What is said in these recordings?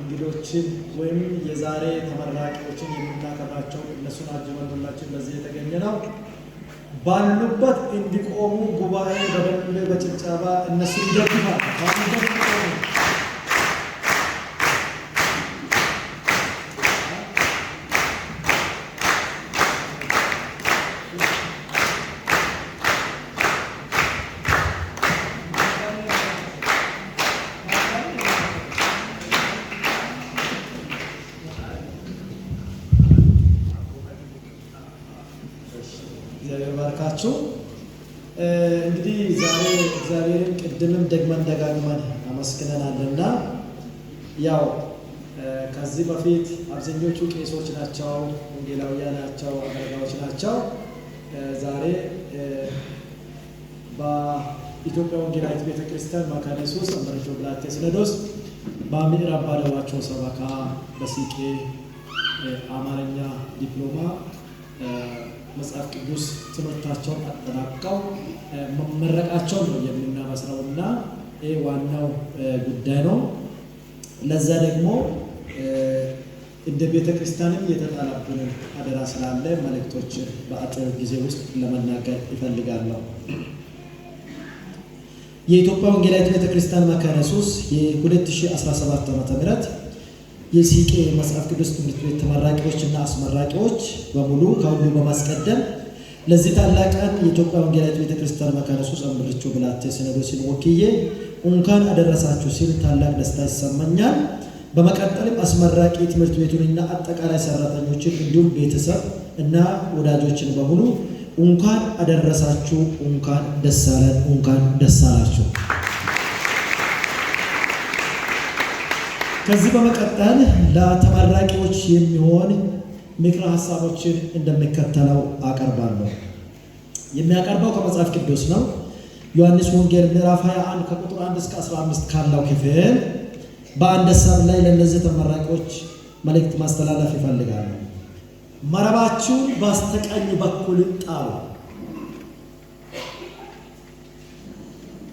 እንግዶችን ወይም የዛሬ ተመራቂዎችን የምናከብራቸው እነሱን አጅበን ሁላችን በዚህ የተገኘ ነው። ባሉበት እንዲቆሙ ጉባኤ በደንብ በጭብጨባ እነሱን ይደግፋል። ባሉበት እንዲቆሙ። እግዚአብሔር ባርካችሁ። እንግዲህ ዛሬ እግዚአብሔርን ቅድምም ደግመን ደጋግመን አመስግነናልና ያው ከዚህ በፊት አብዛኞቹ ቄሶች ናቸው፣ ወንጌላውያን ናቸው፣ አገልጋዮች ናቸው። ዛሬ በኢትዮጵያ ወንጌላዊት ቤተ ክርስቲያን መካነ ኢየሱስ አንበሪቾ ብላቴ ሲኖዶስ በምዕራብ ባደዋቾ ሰበካ በሲቄ አማርኛ ዲፕሎማ መጽሐፍ ቅዱስ ትምህርታቸውን አጠናቅቀው መመረቃቸውን ነው የምናበስረው እና ይህ ዋናው ጉዳይ ነው። ለዛ ደግሞ እንደ ቤተ ክርስቲያንም የተጣለብንን አደራ ስላለ መልእክቶችን በአጭር ጊዜ ውስጥ ለመናገር እፈልጋለሁ። የኢትዮጵያ ወንጌላዊት ቤተ ክርስቲያን መካነ ኢየሱስ የ2017 ዓ.ም የሲቄ መጽሐፍ ቅዱስ ትምህርት ቤት ተመራቂዎች እና አስመራቂዎች በሙሉ፣ ከሁሉ በማስቀደም ለዚህ ታላቅ ቀን የኢትዮጵያ ወንጌላዊት ቤተ ክርስቲያን መካነ ኢየሱስ አንበሪቾ ብላቴ ሲኖዶስን ወክዬ እንኳን አደረሳችሁ ሲል ታላቅ ደስታ ይሰማኛል። በመቀጠልም አስመራቂ ትምህርት ቤቱንና አጠቃላይ ሰራተኞችን እንዲሁም ቤተሰብ እና ወዳጆችን በሙሉ እንኳን አደረሳችሁ፣ እንኳን ደስ አለን፣ እንኳን ደስ አላችሁ። ከዚህ በመቀጠል ለተመራቂዎች የሚሆን ምክረ ሀሳቦችን እንደሚከተለው አቀርባለሁ። የሚያቀርበው ከመጽሐፍ ቅዱስ ነው። ዮሐንስ ወንጌል ምዕራፍ 21 ከቁጥር 1 እስከ 15 ካለው ክፍል በአንድ ሀሳብ ላይ ለእነዚህ ተመራቂዎች መልእክት ማስተላለፍ ይፈልጋለሁ። መረባችሁን በስተቀኝ በኩል ጣሉ።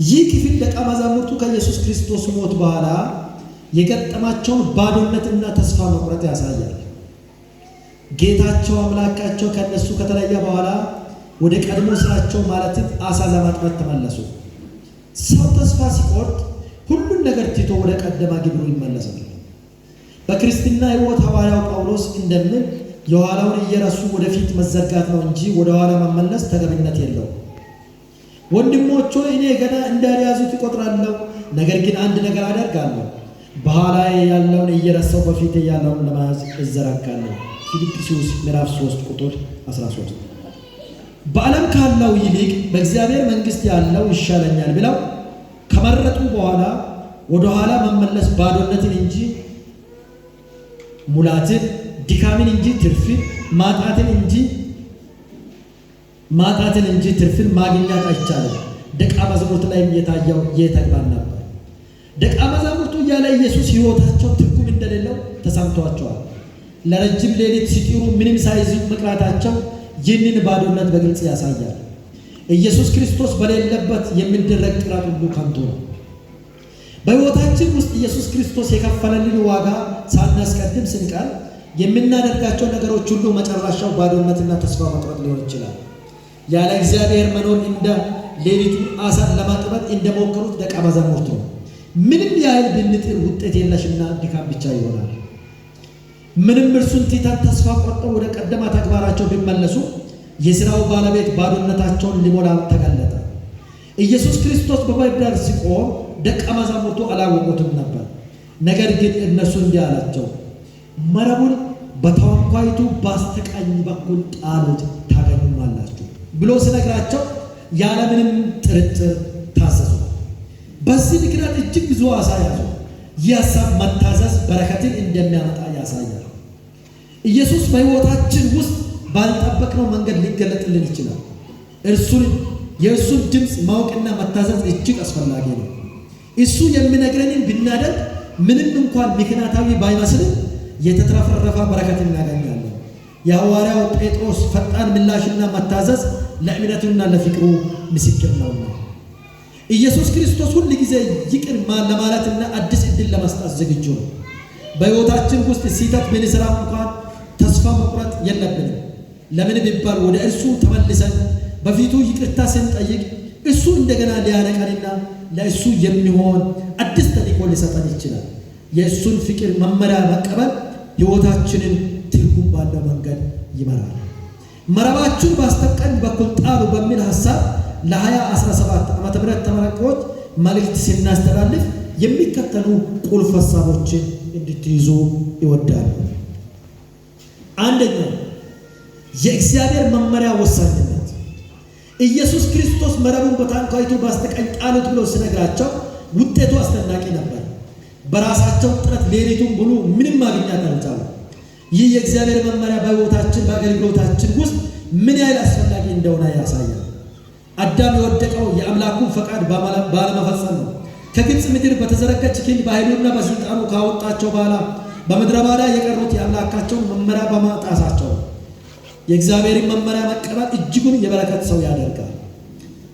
ይህ ክፍል ደቀ መዛሙርቱ ከኢየሱስ ክርስቶስ ሞት በኋላ የገጠማቸውን ባዶነትና ተስፋ መቁረጥ ያሳያል። ጌታቸው አምላካቸው ከእነሱ ከተለየ በኋላ ወደ ቀድሞ ስራቸው ማለትም አሳ ለማጥመድ ተመለሱ። ሰው ተስፋ ሲቆርጥ ሁሉን ነገር ትቶ ወደ ቀደመ ግብሩ ይመለሳል። በክርስትና ሕይወት ሐዋርያው ጳውሎስ እንደሚል የኋላውን እየረሱ ወደፊት መዘርጋት ነው እንጂ ወደ ኋላ መመለስ ተገቢነት የለውም። ወንድሞች ሆይ፣ እኔ ገና እንዳልያዙት እቆጥራለሁ። ነገር ግን አንድ ነገር አደርጋለሁ፣ በኋላዬ ያለውን እየረሳሁ በፊቴ ያለውን ለመያዝ እዘረጋለሁ። ፊልጵስዩስ ምዕራፍ 3 ቁጥር 13። በዓለም ካለው ይልቅ በእግዚአብሔር መንግሥት ያለው ይሻለኛል ብለው ከመረጡ በኋላ ወደ ኋላ መመለስ ባዶነትን እንጂ ሙላትን፣ ድካምን እንጂ ትርፍን፣ ማጣትን እንጂ ትርፍን ማግኘት አይቻልም። ደቀ መዛሙርት ላይ የታየው ይህ ተግባር ነበር። ደቀ መዛሙርቱ ያለ ኢየሱስ ሕይወታቸው ትርጉም እንደሌለው ተሰምቷቸዋል። ለረጅም ሌሊት ሲጥሩ ምንም ሳይዙ መቅረታቸው ይህንን ባዶነት በግልጽ ያሳያል። ኢየሱስ ክርስቶስ በሌለበት የሚደረግ ጥረት ሁሉ ከንቱ ነው። በሕይወታችን ውስጥ ኢየሱስ ክርስቶስ የከፈለልን ዋጋ ሳናስቀድም ስንቀር የምናደርጋቸው ነገሮች ሁሉ መጨረሻው ባዶነትና ተስፋ መቁረጥ ሊሆን ይችላል። ያለ እግዚአብሔር መኖር እንደ ሌሊቱን አሳን ለማጥመድ እንደሞከሩት ደቀ መዛሙርት ነው። ምንም ያህል ብንጥር ውጤት የለሽና ድካም ብቻ ይሆናል። ምንም እርሱን ትተን ተስፋ ቆርጠው ወደ ቀደመ ተግባራቸው ቢመለሱ የሥራው ባለቤት ባዶነታቸውን ሊሞላ ተገለጠ። ኢየሱስ ክርስቶስ በባሕር ዳር ሲቆም ደቀ መዛሙርቱ አላወቁትም ነበር። ነገር ግን እነሱ እንዲህ አላቸው፣ መረቡን በታንኳይቱ በስተቀኝ በኩል ጣሉት ታገኙማላችሁ ብሎ ሲነግራቸው ያለምንም ጥርጥር ታዘዙ። በዚህ ምክንያት እጅግ ብዙ ዓሣ ያዙ። ይህ ሀሳብ መታዘዝ በረከትን እንደሚያመጣ ያሳያል። ኢየሱስ በሕይወታችን ውስጥ ባልጠበቅነው መንገድ ሊገለጥልን ይችላል። እርሱን የእርሱን ድምፅ ማወቅና መታዘዝ እጅግ አስፈላጊ ነው። እሱ የሚነግረንን ብናደርግ ምንም እንኳን ምክንያታዊ ባይመስልም የተትረፈረፈ በረከት እናገኛለን። የሐዋርያው ጴጥሮስ ፈጣን ምላሽና መታዘዝ ለእምነቱና ለፍቅሩ ምስክር ነውና ኢየሱስ ክርስቶስ ሁል ጊዜ ይቅር ለማለትና አዲስ ዕድል ለመስጠት ዝግጁ ነው። በሕይወታችን ውስጥ ስህተት ብንሰራ እንኳን ተስፋ መቁረጥ የለብንም። ለምን ቢባል ወደ እርሱ ተመልሰን በፊቱ ይቅርታ ስንጠይቅ እሱ እንደገና ሊያነቀንና ለእሱ የሚሆን አዲስ ተልእኮ ሊሰጠን ይችላል። የእሱን ፍቅር መመሪያ መቀበል ሕይወታችንን ትርጉም ባለው መንገድ ይመራል። መረባችሁን በስተቀኝ በኩል ጣሉ በሚል ሀሳብ ለ2017 ዓመተ ምህረት ተመራቂዎች መልእክት ስናስተላልፍ የሚከተሉ ቁልፍ ሀሳቦችን እንድትይዙ ይወዳሉ። አንደኛው የእግዚአብሔር መመሪያ ወሳኝነት። ኢየሱስ ክርስቶስ መረቡን በታንኳይቱ በስተቀኝ ጣሉት ብሎ ሲነግራቸው ውጤቱ አስደናቂ ነበር። በራሳቸው ጥረት ሌሊቱን ሙሉ ምንም ማግኘት አልቻሉም። ይህ የእግዚአብሔር መመሪያ በሕይወታችን በአገልግሎታችን ውስጥ ምን ያህል አስፈላጊ እንደሆነ ያሳያል። አዳም የወደቀው የአምላኩን ፈቃድ ባለመፈጸም ነው። ከግብፅ ምድር በተዘረጋች ክንድ በኃይሉና በስልጣኑ ካወጣቸው በኋላ በምድረ በዳ የቀሩት የአምላካቸውን መመሪያ በማጣሳቸው ነው። የእግዚአብሔርን መመሪያ መቀበል እጅጉን የበረከት ሰው ያደርጋል።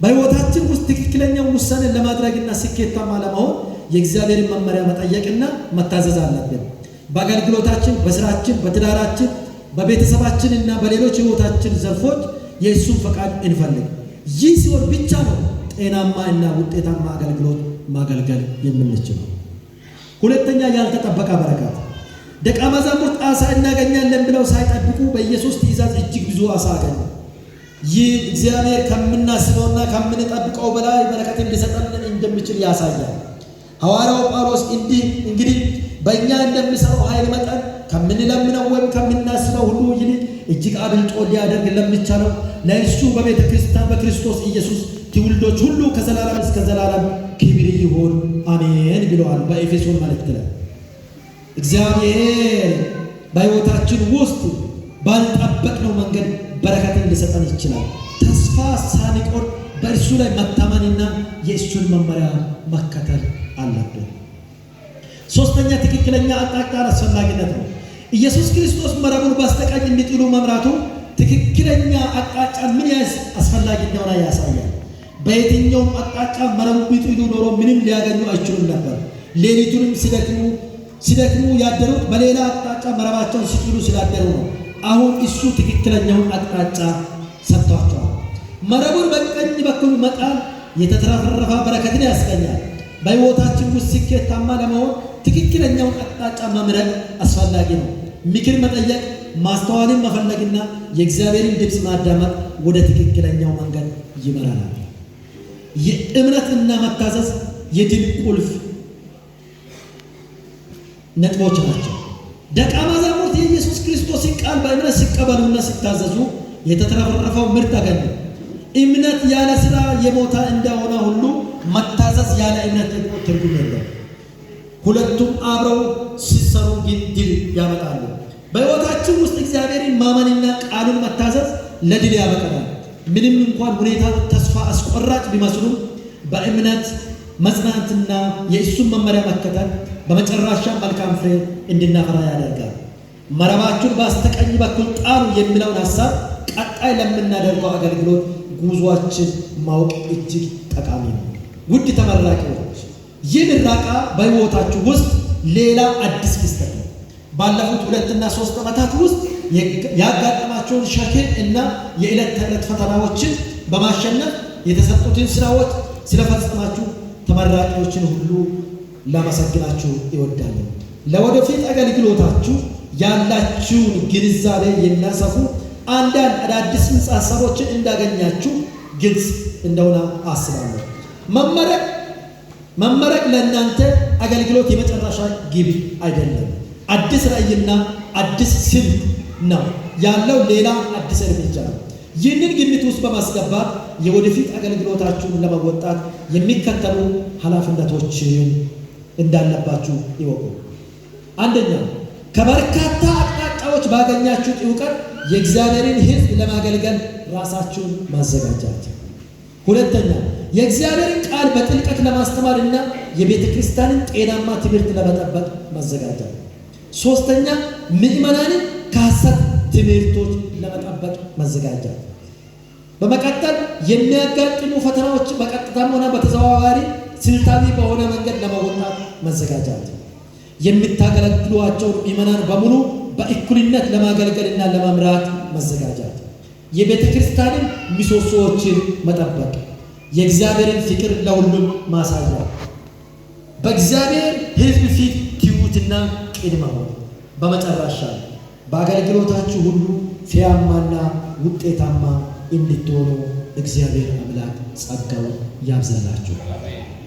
በሕይወታችን ውስጥ ትክክለኛውን ውሳኔ ለማድረግና ስኬታማ ለመሆን የእግዚአብሔርን መመሪያ መጠየቅና መታዘዝ አለብን። በአገልግሎታችን፣ በስራችን፣ በትዳራችን፣ በቤተሰባችን እና በሌሎች ሕይወታችን ዘርፎች የእሱን ፈቃድ እንፈልግ። ይህ ሲሆን ብቻ ነው ጤናማ እና ውጤታማ አገልግሎት ማገልገል የምንችለው። ሁለተኛ፣ ያልተጠበቀ በረከት። ደቀ መዛሙርት ዓሣ እናገኛለን ብለው ሳይጠብቁ በኢየሱስ ትእዛዝ እጅግ ብዙ ዓሣ አገኙ። ይህ እግዚአብሔር ከምናስበውና ከምንጠብቀው በላይ በረከትን ሊሰጠን እንደሚችል ያሳያል። ሐዋርያው ጳውሎስ እንዲህ እንግዲህ በእኛ እንደሚሠራው ኃይል መጠን ከምንለምነው ወይም ከምናስበው ሁሉ ይልቅ እጅግ አብልጦ ሊያደርግ ለሚቻለው ለእርሱ በቤተ ክርስቲያን በክርስቶስ ኢየሱስ ትውልዶች ሁሉ ከዘላለም እስከ ዘላለም ክብር ይሁን አሜን ብለዋል በኤፌሶን መልእክት ላይ። እግዚአብሔር በሕይወታችን ውስጥ ባልጠበቅነው መንገድ በረከትን ሊሰጠን ይችላል። ተስፋ ሳንቆርጥ በእርሱ ላይ መታመንና የእሱን መመሪያ መከተል አለብን። ሶስተኛ፣ ትክክለኛ አቅጣጫ አስፈላጊነት ነው። ኢየሱስ ክርስቶስ መረቡን በስተቀኝ እንዲጥሉ መምራቱ ትክክለኛ አቅጣጫ ምን ያህል አስፈላጊ እንደሆነ ያሳያል። በየትኛውም አቅጣጫ መረቡን ቢጥሉ ኖሮ ምንም ሊያገኙ አይችሉም ነበር። ሌሊቱንም ሲደክሙ ያደሩት በሌላ አቅጣጫ መረባቸውን ሲጥሉ ስላደሩ ነው። አሁን እሱ ትክክለኛውን አቅጣጫ ሰጥቷቸዋል። መረቡን በቀኝ በኩል መጣል የተትረፈረፈ በረከትን ያስገኛል። በሕይወታችን ውስጥ ስኬታማ ለመሆን ትክክለኛውን አቅጣጫ መምረጥ አስፈላጊ ነው። ምክር መጠየቅ፣ ማስተዋልን መፈለግና የእግዚአብሔርን ድምፅ ማዳመጥ ወደ ትክክለኛው መንገድ ይመራናል። የእምነትና መታዘዝ የድል ቁልፍ ነጥቦች ናቸው። ደቀ መዛሙርት የኢየሱስ ክርስቶስን ቃል በእምነት ሲቀበሉና ሲታዘዙ የተትረፈረፈው ምርት አገኙ። እምነት ያለ ሥራ የሞተ እንደሆነ ሁሉ መታዘዝ ያለ እምነት ደግሞ ትርጉም የለውም። ሁለቱም አብረው ሲሰሩ ግን ድል ያመጣሉ። በሕይወታችን ውስጥ እግዚአብሔርን ማመንና ቃሉን መታዘዝ ለድል ያበቃናል። ምንም እንኳን ሁኔታ ተስፋ አስቆራጭ ቢመስሉም በእምነት መጽናትና የእሱን መመሪያ መከተል በመጨረሻ መልካም ፍሬ እንድናፈራ ያደርጋል። መረባችሁን በስተቀኝ በኩል ጣሉ የሚለውን ሀሳብ ቀጣይ ለምናደርገው አገልግሎት ጉዟችን ማወቅ እጅግ ጠቃሚ ነው። ውድ ተመራቂዎች፣ ይህ ምረቃ በሕይወታችሁ ውስጥ ሌላ አዲስ ክስተት ነው። ባለፉት 2ና 3 ዓመታት ውስጥ ያጋጠማቸውን ሸክም እና የዕለት ተዕለት ፈተናዎችን በማሸነፍ የተሰጡትን ስራዎች ስለፈጸማችሁ ተመራቂዎችን ሁሉ ላመሰግናችሁ እወዳለሁ። ለወደፊት አገልግሎታችሁ ያላችሁን ግንዛቤ የሚያሰፉ አንዳንድ አዳዲስ ጽንሰ ሀሳቦችን እንዳገኛችሁ ግልጽ እንደሆነ አስባለሁ። መመረቅ ለእናንተ አገልግሎት የመጨረሻ ግብ አይደለም። አዲስ ራዕይና አዲስ ስልት ነው ያለው ሌላ አዲስ እርምጃ ነው። ይህንን ግምት ውስጥ በማስገባት የወደፊት አገልግሎታችሁን ለመወጣት የሚከተሉ ኃላፊነቶችን እንዳለባችሁ ይወቁ። አንደኛ፣ ከበርካታ አቅጣጫዎች ባገኛችሁት እውቀት የእግዚአብሔርን ሕዝብ ለማገልገል ራሳችሁን ማዘጋጀት። ሁለተኛ፣ የእግዚአብሔርን ቃል በጥልቀት ለማስተማርና የቤተ ክርስቲያንን ጤናማ ትምህርት ለመጠበቅ ማዘጋጀት። ሶስተኛ፣ ምዕመናንን ከሐሰት ትምህርቶች ለመጠበቅ መዘጋጀት። በመቀጠል የሚያጋጥሙ ፈተናዎች በቀጥታም ሆነ በተዘዋዋሪ ስልታዊ በሆነ መንገድ ለመወጣት መዘጋጀት። የምታገለግሏቸውን ምዕመናን በሙሉ በእኩልነት ለማገልገልና ለመምራት መዘጋጃት፣ የቤተ ክርስቲያንን ምሰሶዎችን መጠበቅ፣ የእግዚአብሔርን ፍቅር ለሁሉም ማሳያ፣ በእግዚአብሔር ሕዝብ ፊት ትሑትና ቅን መሆን። በመጨረሻ በአገልግሎታችሁ ሁሉ ፍሬያማና ውጤታማ እንድትሆኑ እግዚአብሔር አምላክ ጸጋውን ያብዛላችሁ።